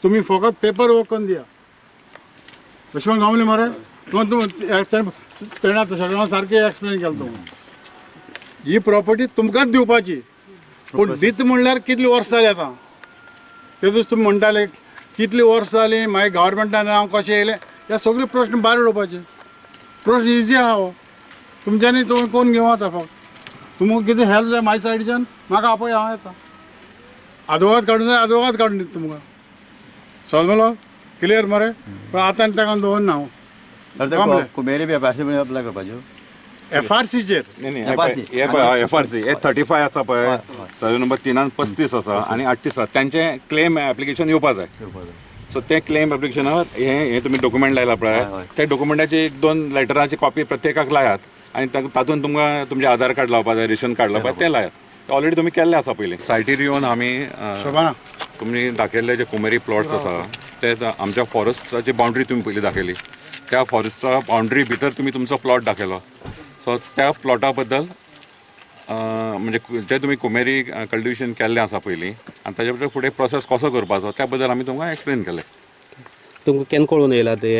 तुमी फकत paper work करून दिया. अशें म्हण गावले मरे. तूं तेणें आतां सगळ्यांक सारकें एक्सप्लेन केलें तुमकां. ही प्रॉपर्टी तुमकांच दिवपाची, पूण दीत म्हणल्यार कितली वर्सां जालीं आतां? ते दीस तुमी म्हणटाले कितली वर्सां जालीं, मागीर गव्हर्मेंटान हांव कशें येयलें, हे सगळे प्रश्न भायर उडोवपाचे. प्रश्न इजी आहा हो. तुमच्यांनी तुमी कोण घेवं आतां फक्त तुमकां कितें हेल्प जाय म्हाज्या सायडीच्यान म्हाका आपय, हांव येता. आदवोगाद काडून जाय, आदवोगाद काडून दिता तुमकां. समजलो? क्लियर मरे? पण आतां आनी ताका दवरना हांव. तर कुमेरी बी एफ बी अप्लाय करपाच्यो. एफआरसीचेर. न्ही. FRC. हे पळय, एफआरसी हे 35 आसा पळय, सर्वे नंबर तिनान 35 आसा आनी 38 आसा. तांचे क्लेम एप्लिकेशन येवपा जाय. सो ते क्लेम एप्लिकेशनार हे हे तुमी डॉक्युमेंट लायला पळय, हय, हय. त्या डॉक्युमेंटाची एक दोन लेटराची कॉपी प्रत्येकाक लायात आनी तातूंत तुमकां तुमचें आधार कार्ड लावपा जाय, रेशन कार्ड लावपा जाय, तें लायात. ऑलरेडी तुमी केल्लें आसा पयलीं सायटीर येवन आमी शोभाना. तुमी दाखयल्ले जे कुमेरी प्लॉट्स आसा ते आमच्या फॉरेस्टाची बाउंड्री तुमी पयलीं दाखयली. त्या फॉरेस्टा बाउंड्री भितर तुमी तुमचो प्लॉट दाखयलो. सो त्या प्लॉटा बद्दल म्हणजे जे तुमी कुमेरी कल्टिवेशन केल्लें आसा पयलीं आनी ताजे बद्दल फुडें प्रोसेस कसो करपाचो त्या बद्दल आमी तुमकां एक्सप्लेन केलें. तुमकां केन्ना कळून येयला ते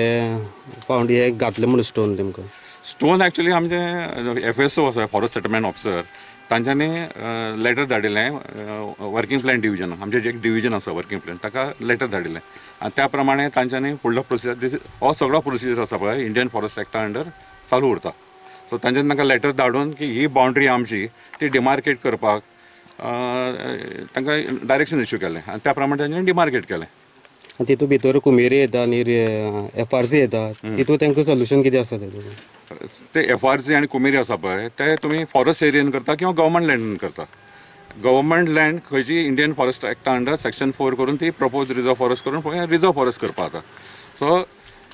पावंड हे घातले म्हणून स्टोन तुमकां? स्टोन एक्चुअली आमचे एफएसओ आसा, फॉरेस्ट सेटलमेंट ऑफिसर, तांच्यांनी लेटर धाडिल्लें वर्किंग प्लॅन डिविजन. आमचें जे एक डिविजन आसा वर्किंग प्लॅन, ताका लेटर धाडिल्लें आनी त्या प्रमाणे तांच्यांनी फुडलो प्रोसिजर, हो सगळो प्रोसिजर आसा पळय, इंडियन फॉरेस्ट एक्टा अंडर चालू उरता. सो तांच्यांनी तांकां लेटर धाडून की ही बाउंड्री आमची, ती डिमार्केट करपाक तांकां डायरेक्शन इश्यू केलें आनी त्या प्रमाणे तांच्यांनी डिमार्केट केलें. आनी तितू भितर कुमेरी येता आनी एफआरसी येता, तितू तांकां सोल्युशन कितें आसा तेतून? ते एफआरसी आनी कुमेरी आसा पळय, ते तुमी फॉरेस्ट एरियन करता किंवा गव्हर्मेंट लँडान करता. गव्हर्मेंट लँड खंयची इंडियन फॉरेस्ट एक्टा अंडर सेक्शन 4 करून ती प्रपोज रिजर्व फॉरेस्ट करून रिजर्व फॉरेस्ट करपाक जाता. सो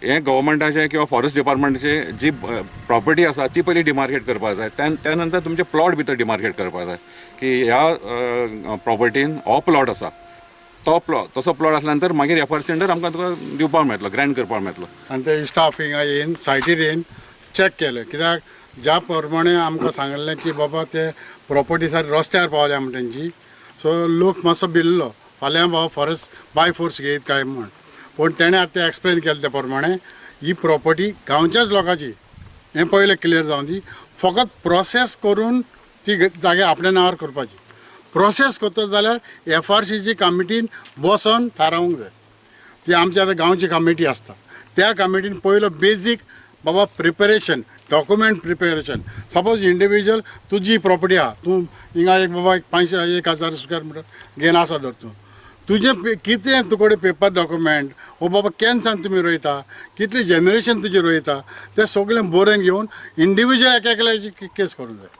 हें गव्हर्मेंटाचें किंवा फॉरेस्ट डिपार्टमेंटाचे जी प्रॉपर्टी आसा ती पयली डिमार्केट करपाक जाय. त्या नंतर तुमचे प्लॉट भितर डिमार्केट करपाक जाय की ह्या प्रॉपर्टीन हो प्लॉट आसा, तो प्लॉट, तसो प्लॉट आसल्या नंतर मागीर एफआरसी अंडर आमकां तुका दिवपाक मेळटलो, ग्रँट करपाक मेळटलो. आनी ते स्टाफ हिंगा येवन सायटीर येवन चॅक केलें, कित्याक ज्या प्रमाणे आमकां सांगलें की बाबा ते प्रॉपर्टी सारकी रस्त्यार पावल्या म्हण तेंची. सो लोक मातसो भिल्लो, फाल्यां बाबा फॉरेस्ट बाय फोर्स घेयत काय म्हण. पूण तेणें आतां तें एक्सप्लेन केलें त्या प्रमाणे ही प्रॉपर्टी गांवच्याच लोकांची, हें पयलें क्लियर जावन दी. फकत प्रोसेस करून ती जागे आपल्या नांवार करपाची. प्रोसेस करता जाल्यार एफआरसीची कमिटीन बसोन थारावंक जाय. ती आमची आतां गांवची कमिटी आसता, त्या कमिटीन पयलो बेजीक बाबा preparation, document preparation. Suppose individual तुजी प्रॉपर्टी आहा, तूं हिंगा एक बाबा एक 500 1000 स्क्वेअर मिटर घेवन आसा धर तूं, तुजें कितें तुजे कडेन पेपर डॉक्युमेंट हो बाबा केन्ना सावन तुमी रोयता, कितली जनरेशन तुजी रोयता, तें सगळें बरोवन घेवन इंडिविज्युअल एक एकल्याची केस करूंक जाय.